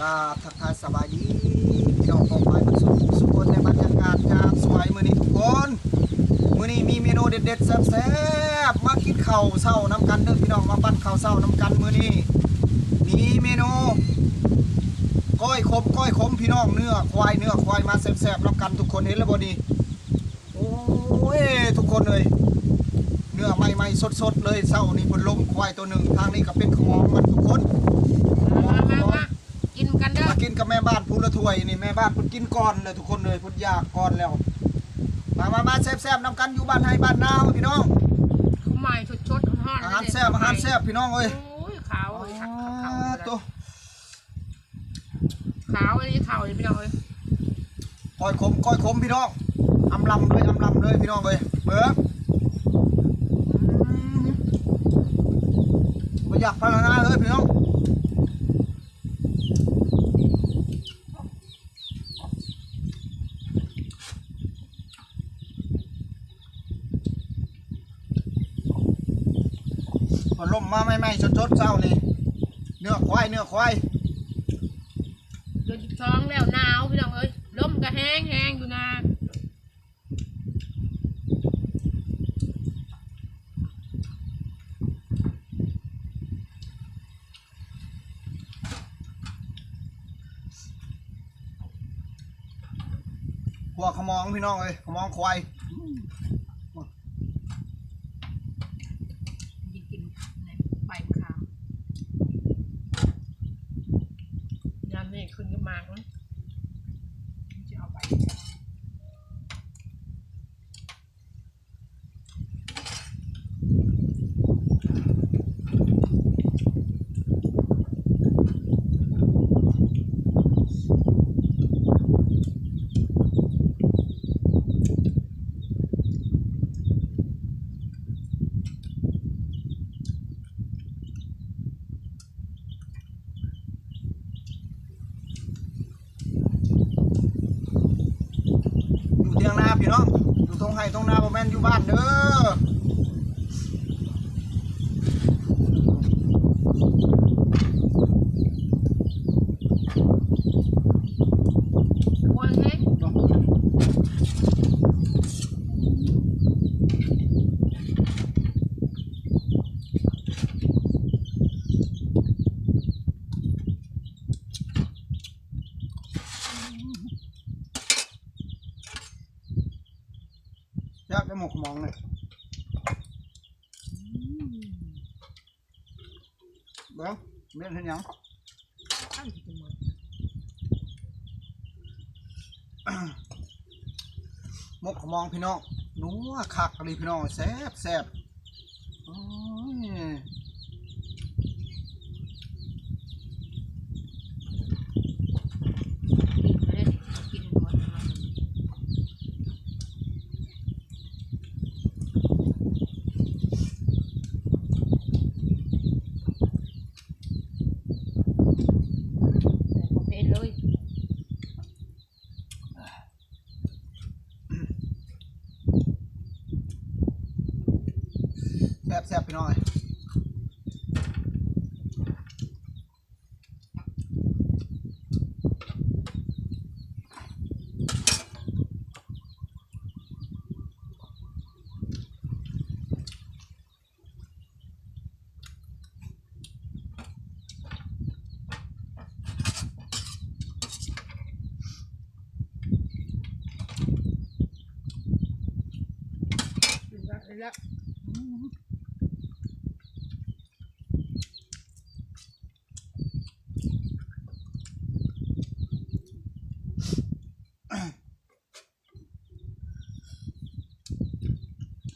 ກາບທັກທາຍສະບາຍດີພີ່ນ້ອງປ້ອງປາຍເບິດສູ່ຜູ້ສູ່ຄົນ ໃນບັນຍາກາດຍາມສວຍມື້ນີ້ທຸກຄົນ. ມື້ນີ້ມີເມນູເດັດໆແຊບໆ ມາກິນເຂົ້າເຊົ້ານຳກັນເດີພີ່ນ້ອງ ມາປັ້ນເຂົ້າເຊົ້ານຳກັນ. ມື້ນີ້ມີເມນູກ້ອຍຂົມ ກ້ອຍຂົມພີ່ນ້ອງ ເນື້ອຄວາຍ ເນື້ອຄວາຍ ມາແຊບໆນຳກັນທຸກຄົນ. ເຫັນແລ້ວບໍ່ນີ້? ໂອ້ຍ ທຸກຄົນເອີຍ ເນື້ອໃໝ່ໆສົດໆເລີຍ. ເຊົ້ານີ້ເພິ່ນລົມຄວາຍໂຕໜຶ່ງ ທາງນີ້ກໍເປັນຂະໝອງມັນທຸກຄົນ. ມາ ມາ ມາ ມາ ກິນກັນເດີ ມາກິນກັບແມ່ບ້ານຜູ້ລະຖ້ວຍນີ້. ແມ່ບ້ານເພິ່ນກິນກ່ອນແລ້ວທຸກຄົນເອີຍ ເພິ່ນຢາກກ່ອນແລ້ວ. ມາ ມາ ມາ ແຊບໆນຳກັນ ຢູ່ບ້ານໄຮ່ບ້ານນາພີ່ນ້ອງ. ເຂົ້າໃໝ່ສົດໆ ຮ້ອນໆ ອາຫານແຊບ ອາຫານແຊບພີ່ນ້ອງເອີຍ. ໂອ້ຍ ຂາວເອີຍ ຂາວ ຂາວ ຂາວ ໂຕ ຂາວອີ່ຫຼີ ຂາວອີ່ຫຼີພີ່ນ້ອງເອີຍ. ກ້ອຍຂົມ ກ້ອຍຂົມພີ່ນ້ອງ ອຳລຳເລີຍ ອຳລຳເລີຍພີ່ນ້ອງເອີຍ. ເບິ່ງ ອືມ ບໍ່ຢາກພັນລະນາເລີຍພີ່ນ້ອງ. ເພິ່ນລົມມາໃໝ່ໆສົດໆເຊົ້ານີ້ ເນື້ອຄວາຍ ເນື້ອຄວາຍ. ເດືອນສິບສອງແລ້ວ ໜາວພີ່ນ້ອງເອີຍ ລົມກໍແຮງໆຢູ່ນາ. ຂົ້ວຂະໝອງພີ່ນ້ອງເອີຍ ຂະໝອງຄວາຍ. ກິນໃບມະຂາມ ຍາມນີ້ຂຶ້ນກັບໝາກມັນ ມັນຊິເອົາໄປ. ຢູ່ທຽງນາພີ່ນ້ອງ ຢູ່ທົ່ງໄຮ່ທົ່ງນາ ບໍ່ແມ່ນຢູ່ບ້ານເດີ. ແຊບເດ້ໝົກຂະໝອງນີ້. ເບິ່ງ ເມັດເຮັດຫຍັງ? ໝົກຂະໝອງພີ່ນ້ອງ ນົວຄັກອີ່ຫຼີພີ່ນ້ອງ ແຊບໆ. ໂອ້ຍ ແຊບໆ ພີ່ນ້ອງເອີຍ.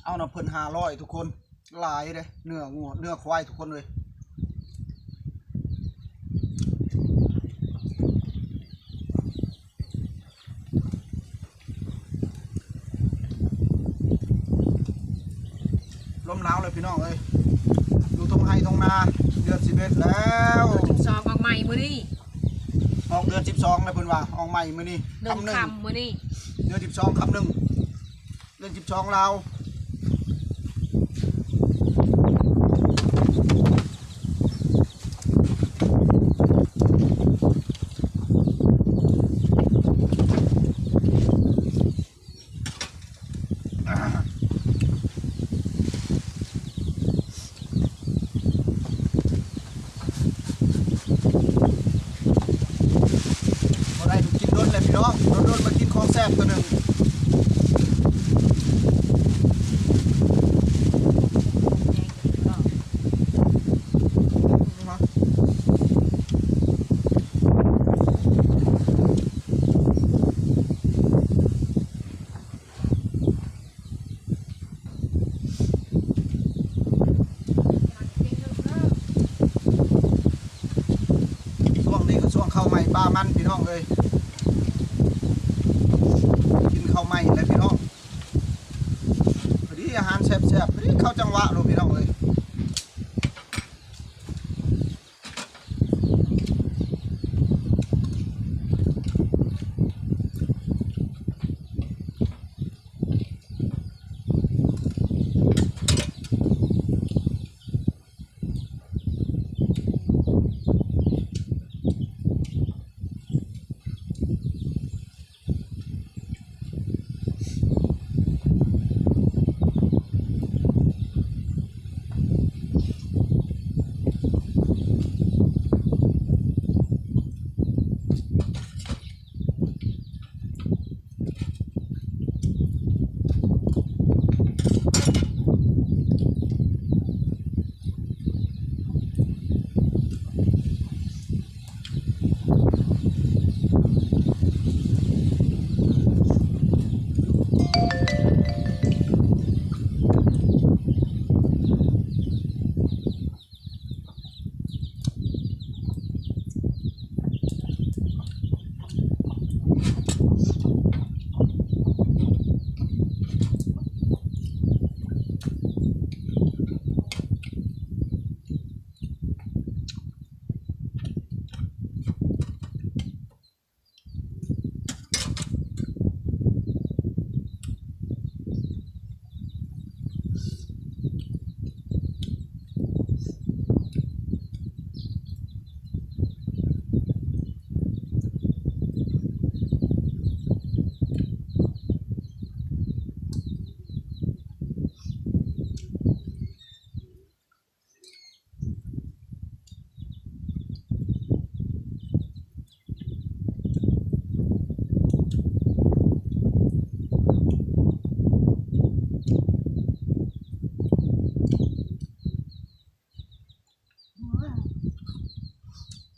ເອົານຳເພິ່ນຫ້າຮ້ອຍທຸກຄົນ ຫຼາຍເດ້ ເນື້ອງົວ ເນື້ອຄວາຍທຸກຄົນເອີຍ. ລົມໜາວເລີຍພີ່ນ້ອງເອີຍ ຢູ່ທົ່ງໄຮ່ທົ່ງນາ. ເດືອນສິບເອັດແລ້ວ ເດືອນສິບສອງອອກໃໝ່ມື້ນີ້ ອອກເດືອນສິບສອງແລ້ວເພິ່ນວ່າ ອອກໃໝ່ມື້ນີ້ ເດືອນຄຳໜຶ່ງ ຄ່ຳມື້ນີ້ ເດືອນສິບສອງຄ່ຳໜຶ່ງ ເດືອນສິບສອງລາວ. ປາມັນພີ່ນ້ອງເອີຍ ກິນເຂົ້າໃໝ່ແລ້ວພີ່ນ້ອງ ພໍດີອາຫານແຊບໆ ພໍດີເຂົ້າຈັງຫວະໂລດພີ່ນ້ອງເອີຍ.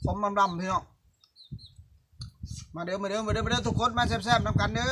ສົ້ມລຳໆ ພີ່ນ້ອງ. ມາເດີ ມາເດີ ມາເດີ ມາເດີ ທຸກຄົນ ມາແຊບໆ ນຳກັນເດີ.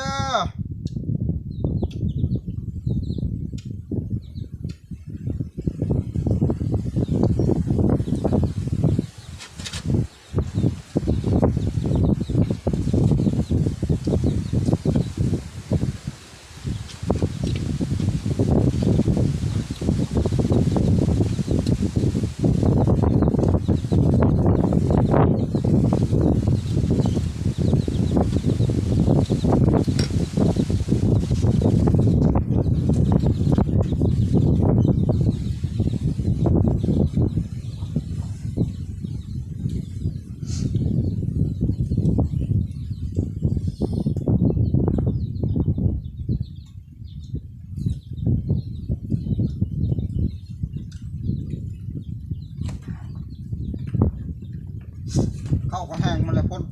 ເຂົ້າກໍແຫ້ງມາແລ້ວ ຝົນ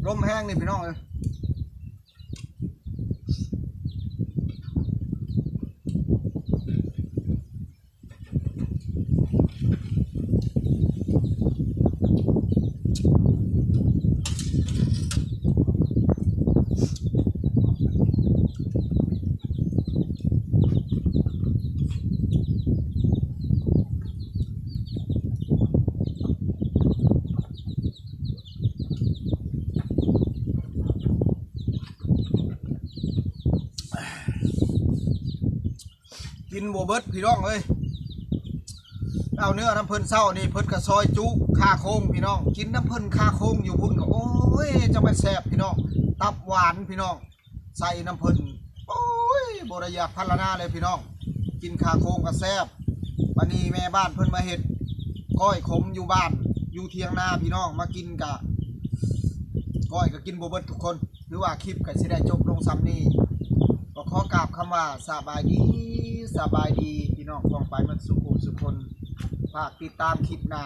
ລົມແຮງນີ້ພີ່ນ້ອງເອີຍ. ກິນບໍ່ເບິດພີ່ນ້ອງເອີຍ. ເອົາເນື້ອນຳເພິ່ນເຊົ້ານີ້ ເພິ່ນກໍຊອຍຈຸຄາໂຄງພີ່ນ້ອງ ກິນນຳເພິ່ນຄາໂຄງຢູ່ພຸ້ນກໍ ໂອ້ຍ ຈັ່ງແມ່ນແຊບພີ່ນ້ອງ. ຕັບຫວານພີ່ນ້ອງ ໃສ່ນຳເພິ່ນ ໂອ້ຍ ບໍ່ໄດ້ຢາກພັນລະນາເລີຍພີ່ນ້ອງ. ກິນຄາໂຄງກໍແຊບ. ບັດນີ້ແມ່ບ້ານເພິ່ນມາເຮັດກ້ອຍຂົມຢູ່ບ້ານ ຢູ່ຖຽງນາພີ່ນ້ອງ ມາກິນກະ ກ້ອຍກໍກິນບໍ່ເບິດທຸກຄົນ. ຖືວ່າຄລິບກໍຊິໄດ້ຈົບລົງສ່ຳນີ້ ກໍຂໍກາບຄຳວ່າສະບາຍດີ ສະບາຍດີ ພີ່ນ້ອງປ້ອງປາຍໝົດສູ່ຜູ້ສູ່ຄົນ. ຝາກຕິດຕາມຄລິບໜ້າ.